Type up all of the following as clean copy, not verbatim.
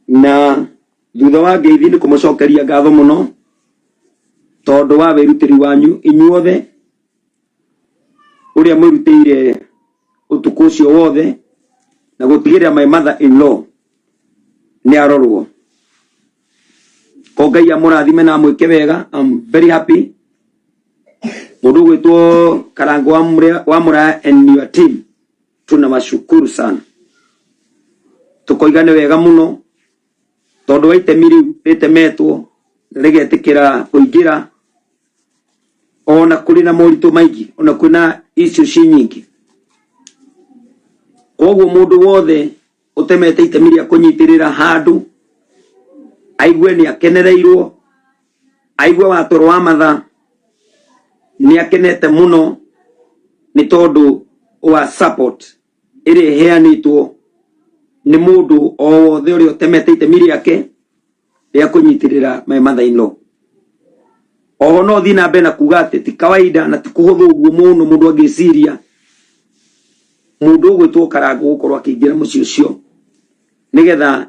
Na thutha wa ngeithi nĩ kũmũcokeria ngatho mũno tondũ wa wĩrutĩri wanyu inyuothe ũrĩa mwĩrutĩire ũtukũ ũcio wothe na gũtigĩrĩra my mother in law nĩ arorwo. Ko Ngai amũrathime na amwĩke wega. I'm very happy. Mũndũ ũgwĩtwo Karango wa Mũraya and your team, tunawashukuru sana. Tũkoiga nĩ wega mũno tondũ wa itemi rĩu rĩtemetwo na rĩgetĩkĩra kũingĩra ona kũrĩ na moritũ maingĩ, ona kwĩ na issues nyingĩ. Koguo mũndũ wothe ũtemete itemi rĩa kũnyitĩrĩra handũ aigue nĩ akenereirwo, aigue watoro wa matha nĩ akenete mũno nĩ tondũ wa support ĩrĩa ĩheanĩtwo nĩ mũndũ o wothe ũrĩa ũtemete itemi rĩake rĩa kũnyitĩrĩra my mother in law. Oho no thiĩ na mbere na kuga atĩ ti kawaida na ti kũhũthũ ũguo mũno mũndũ angĩciria mũndũ ũgwĩtwo Karangũ gũkorwo akĩingĩra mũciĩ ũcio nĩgetha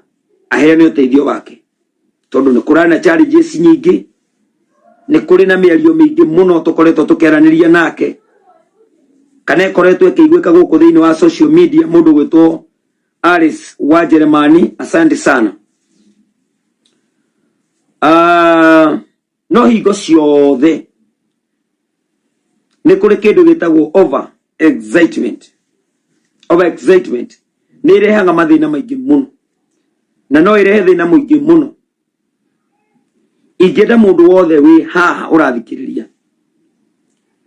aheane ũteithio wake, tondũ nĩ kũrarĩ na challenges nyingĩ, nĩ kũrĩ na mĩario mĩingĩ mũno tũkoretwo tũkĩaranĩria nake, kana ĩkoretwo ĩkĩiguĩka gũkũ thĩinĩ wa social media. Mũndũ ũgwĩtwo Alice wa Jeremani, asante sana. No hingo ciothe nĩ kũrĩ kĩndũ gĩtagwo over excitement. Over excitement nĩ ĩrehaga mathĩna maingĩ mũno, na no ĩrehe thĩna mũingĩ mũno. Ingĩenda mũndũ wothe wĩ haha ũrathikĩrĩria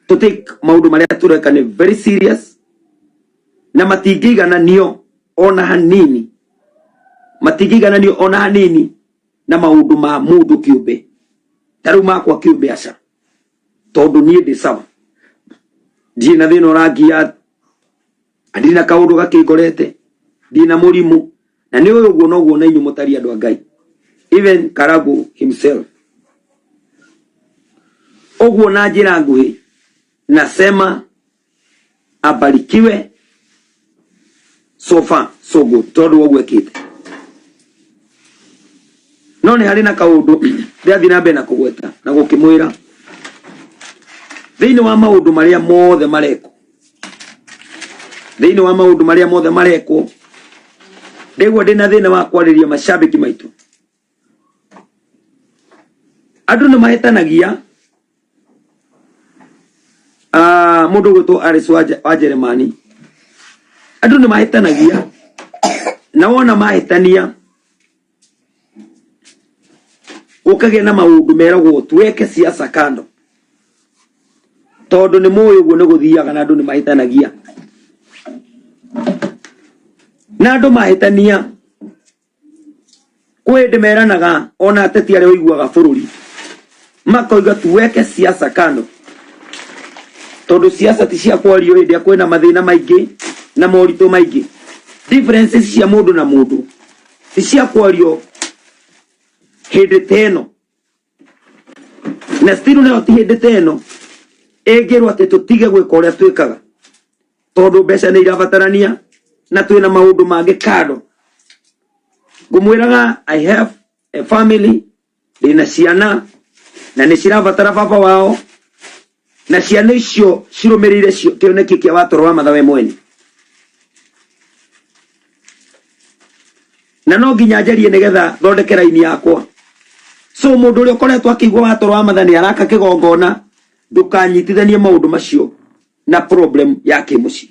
to take maũndũ marĩa tũreka nĩ very serious, na matingĩigananio ona hanini, matingĩigananio ona hanini na maũndũ ma mũndũ kĩũmbe ta rĩu makwa kĩũmbe, aca, tondũ niĩ ndĩ sawa, ndirĩ na thĩna ũrangia, ndirĩ na kaũndũ gakĩngorete, ndirĩ na mũrimũ, na nĩ ũyũ ũguo noguo na inyuĩ mũtari andũ a Ngai, even Karagu himself. Ũguo na njĩra nguhĩ nasema abarikiwe, so far so good, tondũ wa ũguo ekĩte. No nĩ harĩ na kaũndũ ndĩrathiĩ na mbere na kũgweta na gũkĩmwĩra thĩinĩ wa maũndũ marĩa mothe marekwo, thĩinĩ wa maũndũ marĩa mothe marekwo, ndĩgua ndĩna thĩna wa kwarĩria macambĩki maitũ. Andũ nĩ mahĩtanagia. Mũndũ ũgwĩtwo Alice wa Jeremani, andũ nĩ mahĩtanagia, na wona mahĩtania gũkagĩa na maũndũ meragwo tuweke siasa kando, tondũ nĩ mũĩ ũguo nĩ gũthiaga, na andũ nĩ mahĩtanagia, na andũ mahĩtania kwĩ hĩndĩ meranaga ona ateti arĩa ũiguaga bũrũri makoiga tuweke siasa kando, tondũ siasa ti cia kwario hĩndĩ ĩrĩa kwĩna mathĩna maingĩ na moritũ maingĩ. Differences cia mũndũ na mũndũ ti cia kwario hĩndĩ ta ĩno, na still nayo ti hĩndĩ ta ĩno ĩngĩrwo atĩ tũtige gwĩka ũrĩa twĩkaga, tondũ mbeca nĩ irabatarania na twĩna maũndũ mangĩ kando. Ngũmwĩraga I have a family, ndĩna ciana na nĩ cirabatara baba wao, na ciana icio cirũmĩrĩire kĩoneki kĩa watoro wa matha we mwene, na no nginya njarie nĩgetha thondeke raini yakwa. So mũndũ ũrĩa ũkoretwo akĩigua watoro wa matha nĩ araka kĩgongona, ndũkanyitithanie maũndũ macio na problem ya kĩmũciĩ,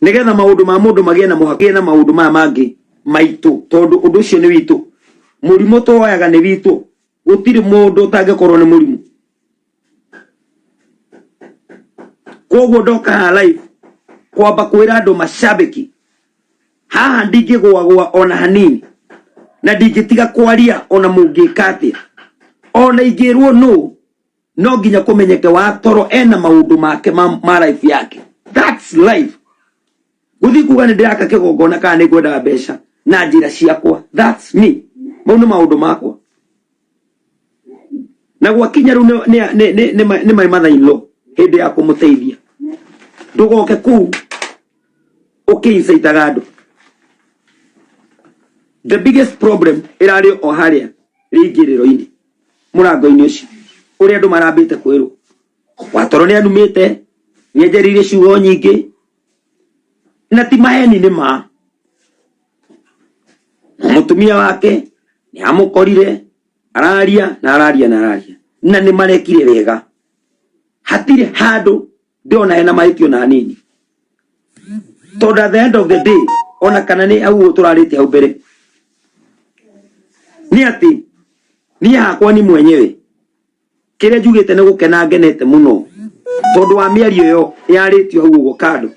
nĩgetha maũndũ ma mũndũ magĩe na mũhaka na maũndũ maya mangĩ maitũ, tondũ ũndũ ũcio nĩ witũ. Mũrimũ twoyaga nĩ witũ, gũtirĩ mũndũ ũtangĩkorwo nĩ mũrimũ. Koguo ndoka haha live kwamba kwĩra andũ macambĩki haha ndingĩgũagũa ona hanini, na ndingĩtiga kwaria ona mũngĩka atĩa, ona ingĩrwo nũ. No nginya kũmenyeke watoro ena maũndũ make ma life yake. That's life. Gũthiĩ kuga nĩ ndĩraka kĩgongona kana nĩ ngwendaga mbeca na njĩra ciakwa, that's me, mau nĩ maũndũ makwa. Na gwakinya rĩu nĩ my mother in law, hĩndĩ ya kũmũteithia, ndũgoke kũu ũkĩincaitaga andũ. The biggest problem ĩrarĩ o harĩa rĩingĩrĩro-inĩ, mũrango-inĩ ũcio ũrĩa andũ marambĩte kwĩrwo Watoro nĩ anumĩte, nĩ anjarĩirie ciugo nyingĩ, na ti maheni nĩ ma. Na mũtumia wake nĩ amũkorire araria na araria na araria, na nĩ marekire wega. Hatirĩ handũ ndĩrona hena mahĩtio na hanini, tondũ at the end of the day, ona kana nĩ hau ũguo tũrarĩtie hau mbere, nĩ atĩ niĩ hakwa ni mwenyewe kĩrĩa njugĩte nĩ gũkena ngenete mũno tondũ wa mĩario ĩyo yarĩtio hau ũguo kando.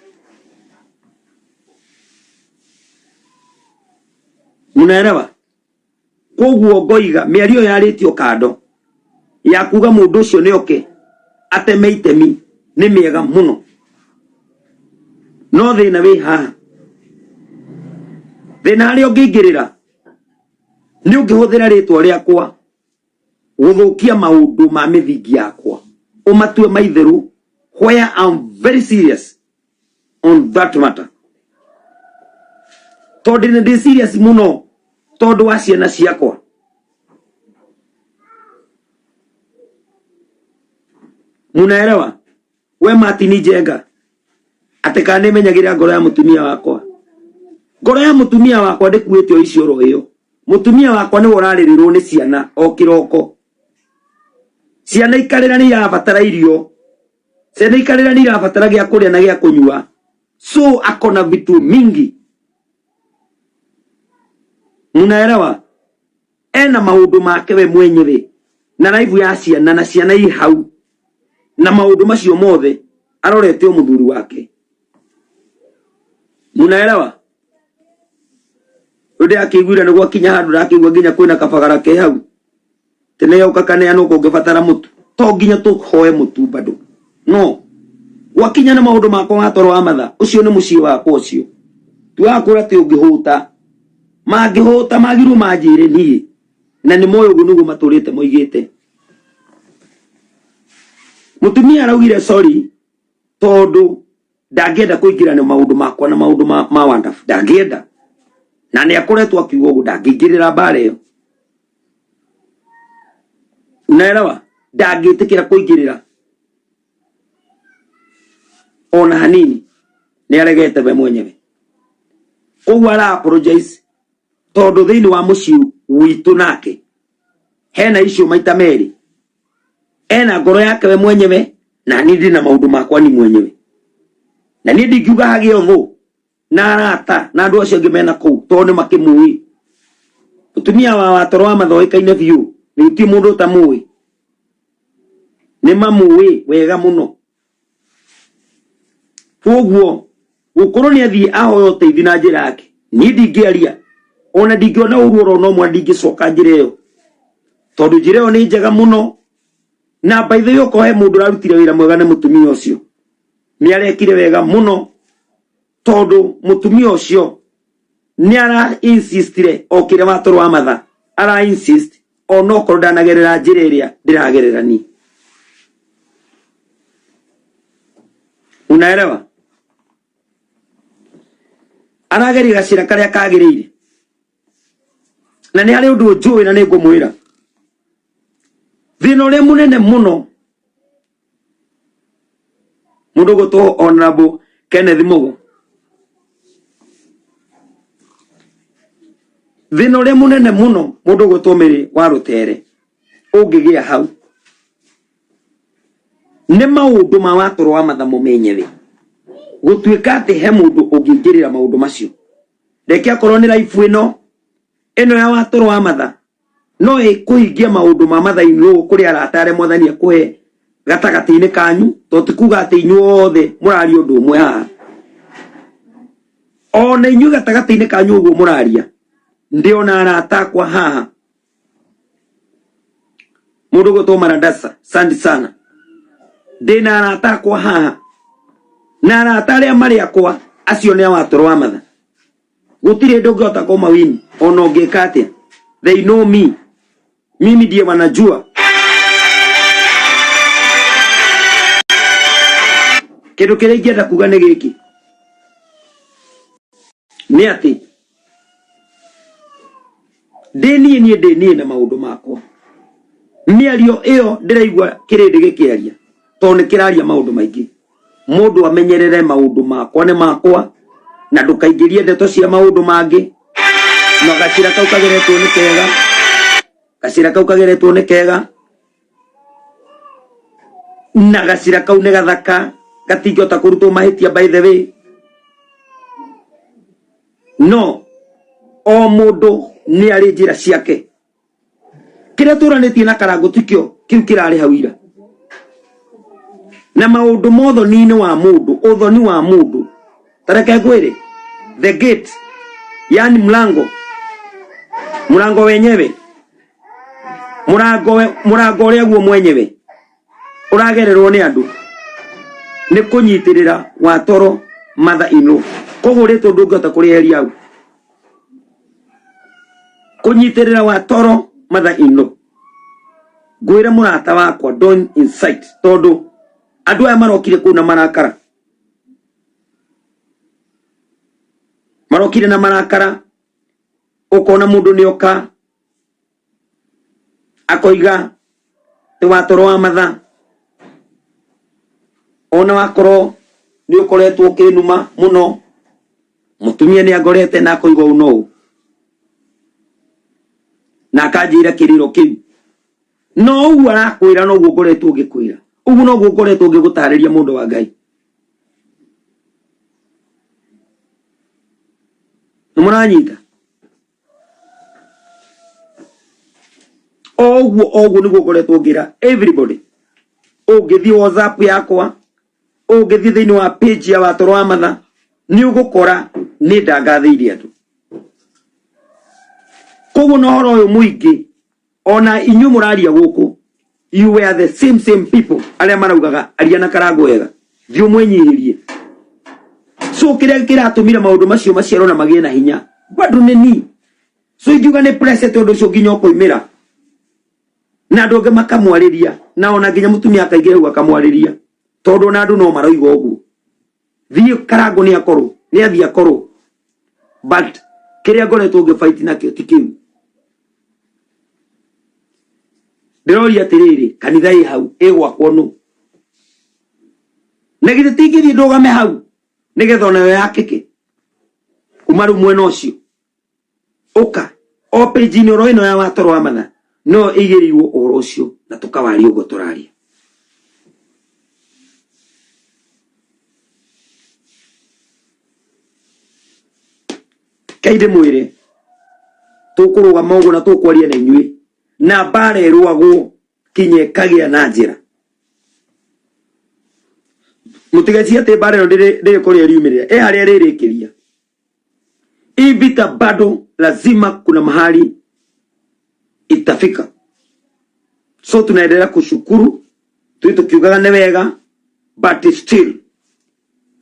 Munaelewa? Koguo ngoiga mĩario ĩyo yarĩtio kando ya kuga mũndũ ũcio nĩ oke ateme itemi nĩ mĩega mũno, no thĩna wĩ haha, thĩna harĩa ũngĩingĩrĩra nĩ ũngĩhũthĩra rĩtwa rĩakwa gũthũkia maũndũ ma mĩthingi yakwa, ũmatue maitherũ, where I'm very serious on that matter, tondũ nĩ ndĩ serious mũno tondũ wa ciana ciakwa. Munaelewa? We Martin Njenga, atĩ kana nĩmenyagĩrĩra ngoro ya mũtumia wakwa. Ngoro ya mũtumia wakwa ndĩkuĩte o icioro ĩyo. Mũtumia wakwa nĩwe ũrarĩrĩrwo nĩ ciana o kĩroko. Ciana ikarĩra nĩ irabatara irio, ciana ikarĩra nĩ irabatara gĩa kũrĩa na gĩa kũnyua, so akona vitu mingi. Munaelewa? Ena maũndũ make we mwenyewe na life ya ciana, na ciana i hau, na maũndũ macio mothe arorete o mũthuri wake. Munaelewa? Rĩu ndĩrakĩiguire nĩ gwakinya handũ ndakĩigua nginya kwĩna kabagara ke hau tene yoka kaneanwo kũngĩbatara mũtu, to nginya tũhoe mũtu bado, no gwakinya nĩ maũndũ makwa watoro wa matha ũcio nĩ mũciĩ wakwa ũcio tuaga kwĩra atĩ ũngĩhũta mangĩhũta magirwo manjĩre niĩ, na nĩ moĩ ũguo nĩguo matũrĩte moigĩte. Mũtumia araugire sorry tondũ ndangĩenda kũingĩra na maũndũ makwa na maũndũ ma Wandabu, ndangĩenda, na nĩ akoretwo akiuga ũguo ndangĩingĩrĩra mbara ĩyo. Unaelewa? Ndangĩtĩkĩra kũingĩrĩra ona hanini, nĩ aregete we mwenyewe. Koguo ara apologize tondũ thĩinĩ wa mũciĩ witũ nake hena icio maita merĩ, ena ngoro yake we mwenyewe na niĩ ndĩ na maũndũ makwa ni mwenyewe, na niĩ ndingiuga hagĩe ũthũ na arata na andũ acio angĩ mena kũu tondũ nĩ makĩmũĩ. Mũtumia wa Watoro wa mathoĩkaine biũ, nĩ gũtirĩ mũndũ ũtamũĩ, nĩ mamũĩ wega mũno. Koguo gũkorwo nĩ athiĩ ahoya ũteithio na njĩra yake, niĩ ndingĩaria ona ndingĩona ũru oro no mwana, ndingĩcoka njĩra ĩyo tondũ njĩra ĩyo nĩ njega mũno. Na by the way, okorwo he mũndũ ũrarutire wĩra mwega nĩ mũtumia ũcio, nĩ arekire wega mũno tondũ mũtumia ũcio nĩ ara insistire o kĩrĩa Watoro wa matha ara insist, onokorwo ndanagerera njĩra ĩrĩa ndĩragerera niĩ. Unaelewa? Arageria gacĩra karĩa kagĩrĩire, na nĩ harĩ ũndũ njũĩ na nĩ ngũmwĩra thĩna ũrĩa mũnene mũno mũndũ gũtwo Honorable Kenneth Mugo, thĩna ũrĩa mũnene mũno mũndũ gwĩtwo Mary wa Rũtere ũngĩgĩa hau nĩ maũndũ ma Watoro wa matha mo menyewe, gũtuĩka atĩ he mũndũ ũngĩingĩrĩra maũndũ macio. Reke akorwo nĩ life ĩno ĩno ya Watoro wa matha no ĩkũhingia maũndũ ma matha-inĩ kũrĩ arata arĩa Mwathani akũhe gatagatĩ-inĩ kanyu, to ti kuga atĩ inyuothe mũraria ũndũ ũmwe haha. Ona inyuĩ gatagatĩ-inĩ kanyu ũguo mũraria, ndĩ ona arata akwa haha, mũndũ ũgwĩtwo Maradasa sandi sana, ndĩ na arata akwa haha, na arata arĩa marĩ akwa acio nĩ a Watoro wa matha. Gũtirĩ hĩndĩ ũngĩhota kũmawini ona ũngĩka atĩa. They know me, mimi ndiye wanajua. Kĩndũ kĩrĩa ingĩenda kuga nĩ gĩkĩ, nĩ atĩ Ndĩ niĩ niĩ ndĩ niĩ na maũndũ makwa. Mĩario ĩyo ndĩraigua kĩrĩndĩ gĩkĩaria tondũ nĩ kĩraria maũndũ maingĩ. Mũndũ amenyerere maũndũ makwa nĩ makwa na ndũkaingĩrie ndeto cia maũndũ mangĩ. Na gacĩra kau kageretwo nĩ kega, gacĩra kau kageretwo nĩ kega na gacĩra kau nĩ gathaka gatingĩhota kũrutwo mahĩtia by the way. No o mũndũ nĩ arĩ njĩra ciake. Kĩrĩa tũranĩtie na Karangũ tikĩo kĩu kĩrarĩ hau ira. Na maũndũ ma ũthoni-inĩ wa mũndũ, ũthoni wa mũndũ, ta reke ngwĩre, the gate, yani mlango, mlango wenyewe, mũrango mũrango ũrĩa guo mwenyewe ũragererwo nĩ andũ nĩ kũnyitĩrĩra watoro mother in law. Koguo rĩtwa ndũngĩhota kũrĩeheria hau. Kũnyitĩrĩra watoro mother in law. Ngwĩre mũrata wakwa don't incite, tondũ andũ aya marokire kũu na marakara, marokire na marakara, ũkona mũndũ nĩ oka akoiga nĩ watoro wa matha, ona wakorwo nĩ ũkoretwo ũkĩnuma mũno, mũtumia nĩ angorete na akoiga ũũ na ũũ, na akanjĩra kĩrĩro kĩu. No ũguo arakwĩra noguo ngoretwo ngĩkwĩra, ũguo noguo ngoretwo ngĩgũtarĩria mũndũ wa Ngai. Nĩ mũranyita? O ũguo o ũguo nĩguo ngoretwo ngĩra everybody. Ũngĩthiĩ WhatsApp yakwa, ũngĩthiĩ thĩinĩ wa page ya Watoro wa Matha, nĩ ũgũkora nĩ ndangathĩirie andũ. Koguo na ũhoro ũyũ mũingĩ, ona inyuĩ mũraria gũkũ, you were the same same people arĩa maraugaga aria na Karangũ wega, thiĩ ũmwĩnyihĩrie. So kĩrĩa kĩratũmire maũndũ macio maciarwo na magĩe na hinya bado nĩ ni. So ingiuga nĩ pressure tondũ ũcio nginya ũkoimĩra na andũ angĩ makamwarĩria, na ona nginya mũtumia akaingĩra hau akamwarĩria, tondũ ona andũ no maroiga ũguo. Thiĩ Karangũ nĩ akorwo, nĩ athiĩ akorwo, but kĩrĩa ngoretwo ngĩfight nakĩo ti kĩu. Ndĩroria atĩrĩrĩ, kanitha ĩ hau ĩgwakwo nũ? Na githĩ ti ingĩthiĩ ndũgame hau nĩgetha onayo yakĩke kuma rĩu mwena ũcio? Ũka o page-inĩ oro ĩno ya Watoro wa Matha no ĩigĩrĩirwo ũhoro ũcio na tũkawaria ũguo tũraria. Kai ndĩmwĩre tũkũrũgama ũguo na tũkwaria na inyuĩ na mbara ĩrũagwo kinya ĩkagĩa na njĩra. Mũtigecirie atĩ mbara ĩno ndĩrĩ kũrĩa ĩriumĩrĩra, ĩ harĩa ĩrĩrĩkĩria. Hii vita bado lazima kuna mahali itafika. So tunaendelea kushukuru tui tukiugaga nĩ wega, but still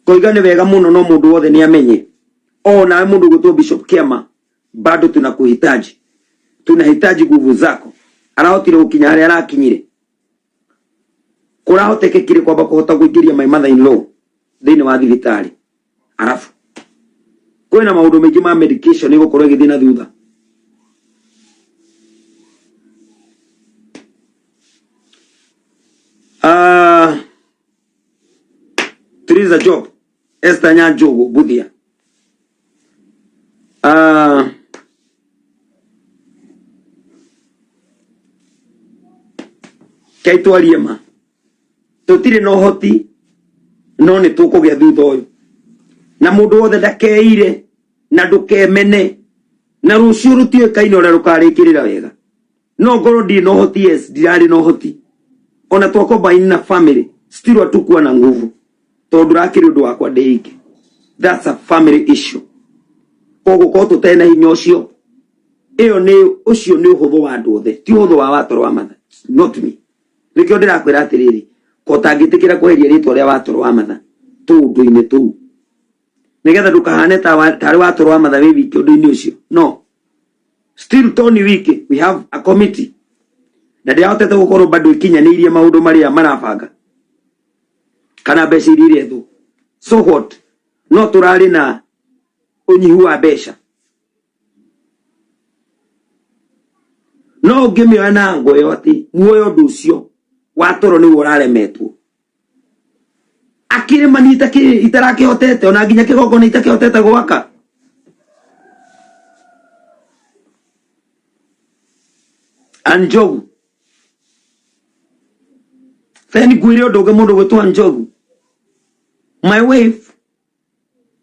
koiga nĩ wega mũno, no mũndũ wothe nĩ amenye o nawe mũndũ ũgwĩtwo Bishop Kiama, bado tunakuhitaji, tunahitaji nguvu zako. Arahotire gũkinya harĩa arakinyire, kũrahotekekire kwamba kũhota kũingĩria my mother in law thĩinĩ wa thibitarĩ. Arabu kwĩna maũndũ maingĩ ma medication ĩgũkorwo ĩgĩthiĩ na thutha. Teresa Job, Esther Nyanjũgũ Mbuthia. Kai twarie ma tũtirĩ na ũhoti no nĩ tũkũgĩa thutha ũyũ, na mũndũ wothe ndakeire na ndũkemene, na rũciũ rũtiũĩkaine ũrĩa rũkarĩkĩrĩra wega. No ngorwo ndirĩ na ũhoti, yes, ndirarĩ na ũhoti, ona twakombaini na family still hatukuwa na nguvu, tondũ ndũrakĩrĩ ũndũ wakwa ndĩ ike. That's a family issue. Koguo korwo tũtarĩ na hinya ũcio, ĩyo nĩ ũcio nĩ ũhũthũ wa andũ othe, ti ũhũthũ wa Watoro wa Matha, not me. Nĩkĩo ndĩrakwĩra atĩrĩrĩ, ko ũtangĩtĩkĩra kweheria rĩtwa rĩa Watoro wa Matha tũũndũ-inĩ tũu, nĩgetha ndũkahane tarĩ Watoro wa Matha wĩ wiki ũndũ-inĩ ũcio. No still Tony wiki, we have a committee, na ndĩrahotete gũkorwo bado ikinyanĩirie maũndũ marĩa marabanga kana mbeca iria irethwo. So what? No tũrarĩ na ũnyihu wa mbeca. No ũngĩmĩoya na ngo ĩyo atĩ muoyo ũndũ ũcio wa toro nĩguo ũraremetwo akĩrĩma niĩ itarakĩhotete ona nginya kĩgongona itakĩhotete gwaka. Anjogu then ngwĩre ũndũ ũngĩ mũndũ gwĩtwo Njogu, my wife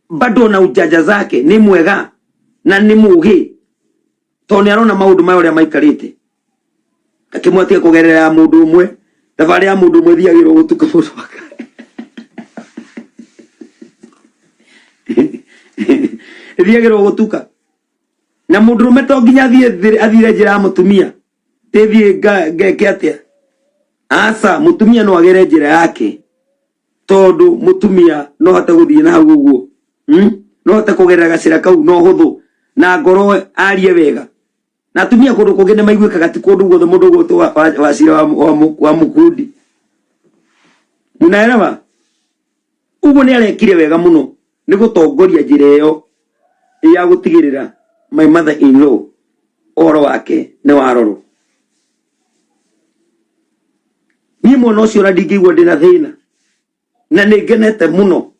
bado na ujanja zake nĩ mwega na nĩ mũgĩ tondũ nĩ arona maũndũ maya ũrĩa maikarĩte. Akĩmwatia kũgerera ya mũndũ ũmwe, thabarĩ ya mũndũ ũmwe ĩthiagĩrwo gũtuka mũndũ wake. Ĩthiagĩrwo gũtuka na mũndũrũme to nginya athiĩ athire njĩra ya mũtumia tĩthiĩ ngeke atĩa. Aca, mũtumia no agere njĩra yake tondũ mũtumia no hote gũthiĩ na hau ũguo, No hote kũgerera gacĩra kau no hũthũ na ngoro arie wega. Na atumia kũndũ kũngĩ nĩ maiguĩkaga, ti kũndũ guothe mũndũ ũgwĩtwo Wacira wa mũkundi. Munaelewa? Ũguo nĩ arekire wega mũno nĩ gũtongoria njĩra ĩyo ya gũtigĩrĩra my mother in law ũhoro wake nĩ warorwo. Niĩ mwena ũcio ona ndingĩigua ndĩna thĩna na nĩ ngenete mũno,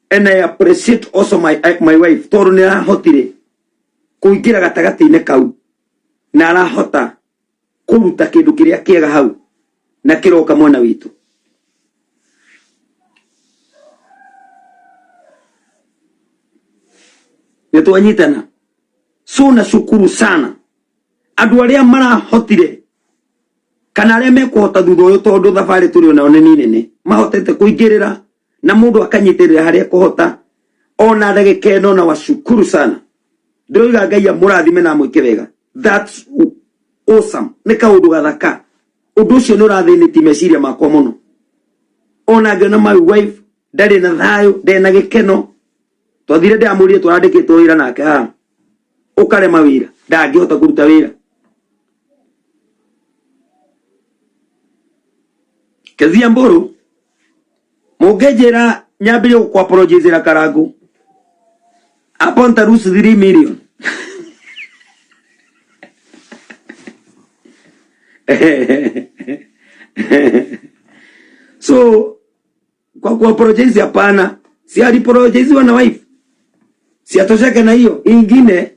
and I appreciate also my wife tondũ nĩ arahotire kũingĩra gatagatĩ-inĩ kau na arahota kũruta kĩndũ kĩrĩa kĩega hau na kĩroka mwena witũ. Nĩ twanyitana. So na cukuru sana andũ arĩa marahotire kana arĩa mekũhota thutha ũyũ, tondũ thabarĩ tũrĩ onayo nĩ nene, mahotete kũingĩrĩra na mũndũ akanyitĩrĩra harĩa ekũhota ona ndagĩka ĩno, na washukuru sana. Ndĩroiga Ngai amũrathime na amwĩke wega. That's awesome, nĩ kaũndũ gathaka. Ũndũ ũcio nĩ ũrathĩnĩtie meciria makwa mũno, ona ngĩona my wife ndarĩ na thayũ, ndarĩ na gĩkeno. Twathire ndĩramũrire, twarandĩkĩtwo wĩra nake haha, ũkarema wĩra, ndangĩhota kũruta wĩra. Kezia Mburu, mũngĩnjĩra nyambĩrie gũkũ-apologizĩra Karangu hapo nitaruhusu 3 million. So kwa kuapologize hapana, si alipologiziwa na wife, si atosheke na hiyo. Ingine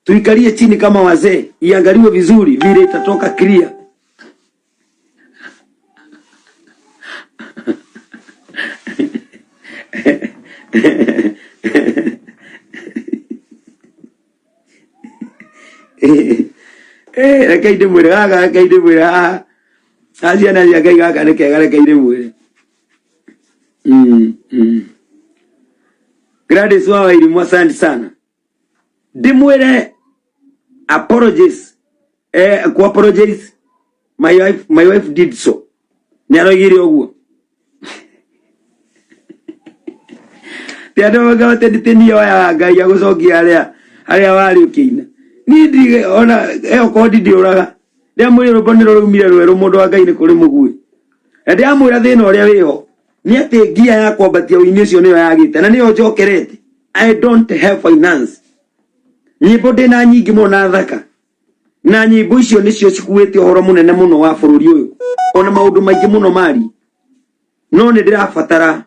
tuikalie chini kama wazee, iangaliwe vizuri vile itatoka clear. Reke ndĩmwĩre gaka, reke ndĩmwĩre haha ha ciana cia Ngai, gaka nĩ kega, reke ndĩmwĩre. Gladys wa Wairimu, asante sana. Ndĩmwĩre apologies, ku apologize my wife did so, nĩ aroigire ũguo. Ti andũ mauga atĩ ti niĩ oyaga Ngai agũcokia harĩa warĩ ũkĩina. Niĩ ndige ona ĩyo kondi ndiũraga. Ndĩramwĩra rwĩmbo nĩ rũraumire rwerũ, mũndũ wa Ngai, nĩ kũrĩ mũguĩ. Na ndĩramwĩra thĩna ũrĩa wĩho nĩ atĩ ngia ya kwambatia ũini ũcio nĩyo yagĩte na nĩyo njokerete. I don't have finance. Nyĩmbo ndĩna nyingĩ mũno na thaka, na nyĩmbo icio nĩcio cikuĩte ũhoro mũnene mũno wa bũrũri ũyũ ona maũndũ maingĩ mũno mari, no nĩ ndĩrabatara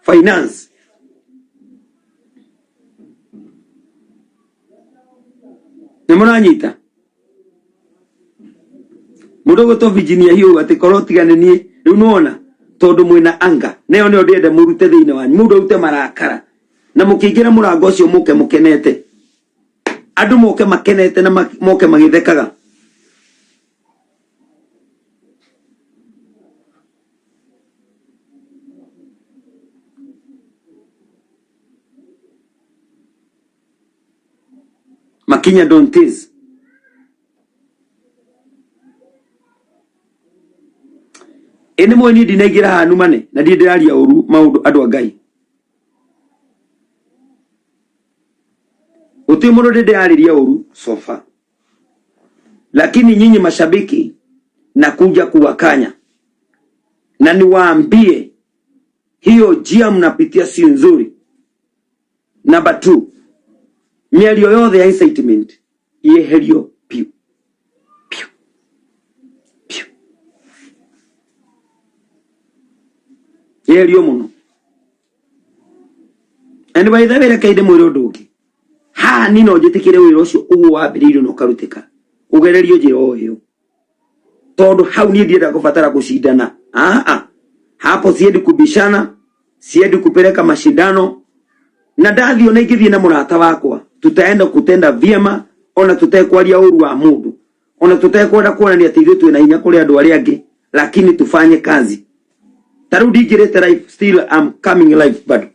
finance. Nĩ mũranyita? Mũndũ ũgwĩtwo Virginia Hiu atĩ korwo tigane niĩ rĩu nĩwona tondũ mwĩna anga nayo nĩyo ndĩrenda mũrute thĩinĩ wanyu, mũndũ arute marakara na mũkĩingĩra mũrango ũcio mũke mũkenete, andũ moke makenete na moke magĩthekaga. Makinya don't tease. Ĩ nĩ mũĩ niĩ ndinaingĩra haha numane na ndirĩ ndĩraria ũru maũndũ andũ a Ngai. Gũtirĩ mũndũ ndĩ ndĩrarĩria ũru so far, lakini nyinyi mashabiki nakuja kuwakanya na niwaambie hiyo njia mnapitia si nzuri. Number two, mĩario yothe ya incitement yeherio biũ. Yeherio mũno. And by the way, reke ndĩmwĩre ũndũ ũngĩ. Haha niĩ no njĩtĩkĩre wĩra ũcio ũguo wambĩrĩirio na ũkarutĩka ũgererio njĩra o ĩyo, tondũ hau niĩ ndienda kũbatara gũcindana. Aa, hapo siendi kubishana, siendi kupeleka mashindano. Na ndathiĩ ona ingĩthiĩ na mũrata wakwa, tutaenda kutenda vyema, ona tutekwaria ũru wa mũndũ, ona tutekwenda kuonania atĩ ithuĩ twĩna hinya kũrĩ andũ arĩa angĩ, lakini tufanye kazi. Ta rĩu ndingĩrĩte live, still I'm coming live bado,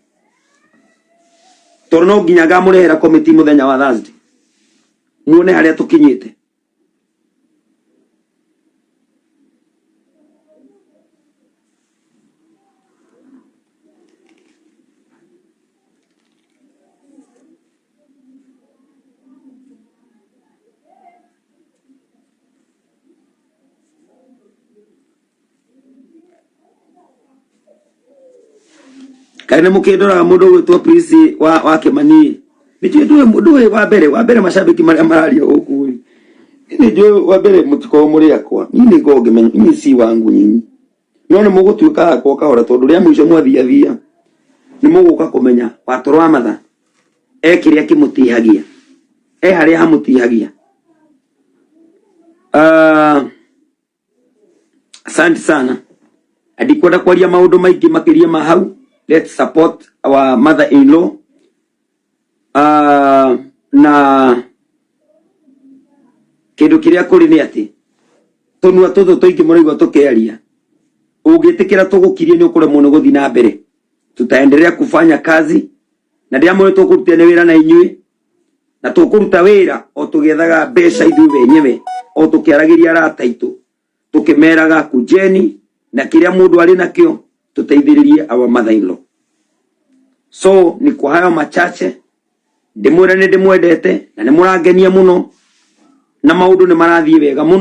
tondũ no nginya ngamũrehera committee mũthenya wa Thursday muone harĩa tũkinyĩte. Kaĩ nĩ mũkĩndoraga mũndũ ũgwĩtwo Prince wa Kĩmani? Nĩ njũĩ ndũĩ wa mbere macambĩki marĩa mararia gũkũ ĩ. Nĩ njũĩ wa mbere mũtikoragwo mũrĩ akwa. Niĩ nĩ ngoragwo ngĩmenya nyinyi si wangu nyinyi. No nĩ mũgũtuĩka akwa kahora, tondũ rĩa mũico mwathiathia nĩ mũgũka kũmenya watoro wa matha e kĩrĩa kĩmũtihagia, e harĩa hamũtihagia. Ah, asante sana. Ndikwenda kwaria maundu maingi makiria ma hau. Let's support our mother in law. Na kindu kiria kuri ni ati tunua tuthu tuingi muraigua tukiaria, ungitikira tugukirie ni ukuremwo ni guthii na mbere. Tutaendelea kufanya kazi na ndiramwira tukurutia ni wira na inyui, na tukuruta wira o tugiethaga mbeca ithuĩ wenyewe, o tukiaragiria arata aitũ, tukimeraga kujeni na kiria mundu ari nakio tuteithiririe our mother in law. So ni kwa hayo machache ndimwira ni ndimwendete na ni murangenia muno na maundu ni marathie wega muno.